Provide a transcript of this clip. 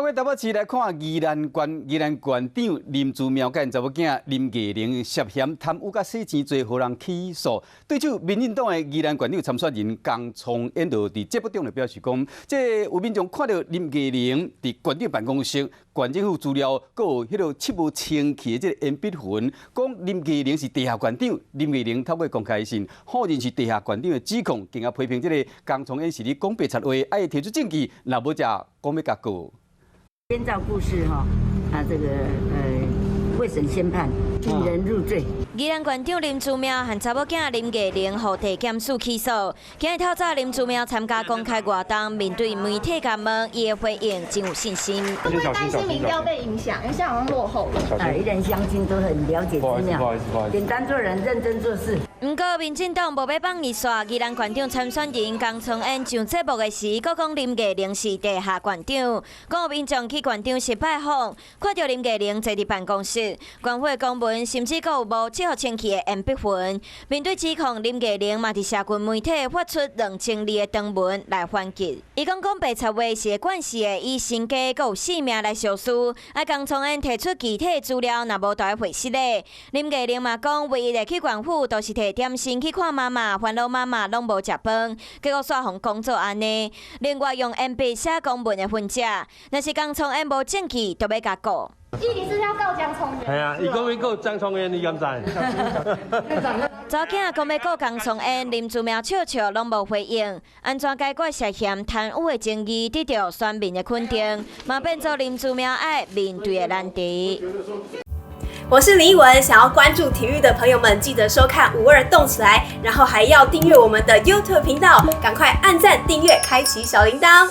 過台北市來看宜蘭縣宜蘭縣長林姿妙佮𪜶查某囝林月玲涉嫌貪污佮洗錢罪，予人起訴。對手民進黨的宜蘭縣長參選人江聰淵就佇節目中就表示講，這有民眾看著林月玲佇縣長辦公室、縣政府資料，閣有彼個漆無清氣的這個鉛筆痕，講林月玲是地下縣長。林月玲透過公開信否認是地下縣長的指控，更加批評這個江聰淵是咧講白賊話，愛提出證據，若無才講欲共告。編造故事哈，啊，這個未審先判，引人入罪。宜蘭縣長林姿妙和查某囝林月玲予地檢署起訴。今日透早林姿妙參加公開活動，面對媒體共問，伊的回應真有信心。會不會擔心民調被影響？因為現在好像落後了。啊，宜蘭鄉親都很了解姿妙，簡單做人，認真做事。毋過民進黨無欲放伊煞，宜蘭縣長參選人江聰淵上節目的時，閣講林月玲是地下縣長，講有民眾去縣長室拜訪，看著林月玲坐佇辦公室，縣府的公文甚至閣有無漆予清氣的鉛筆痕。面對指控，林月玲嘛佇社群媒體發出2000字的長文來反擊。伊講講白賊話是會慣勢的，以身家閣有性命來相輸。啊，江聰淵提出具體資料，若無就愛回失禮。林月玲嘛講，唯一會去縣府，都是提點心去看媽媽，煩惱媽媽攏無食飯，結果煞予講做按呢。另外用鉛筆寫公文的痕跡，若是江聰淵無證據，就欲共告。伊是要告江聰淵。係啊，伊講欲告江聰淵，你敢知？查某囝講欲告江聰淵，林姿妙笑笑攏無回應。按怎解決涉嫌貪污的爭議，得著選民的肯定，嘛變做林姿妙愛面對的難題。我是林奕文，想要關注體育的朋友們，記得收看五二動起來，然後還要訂閱我們的 YouTube 頻道，趕快按讚、訂閱、開啟小鈴鐺。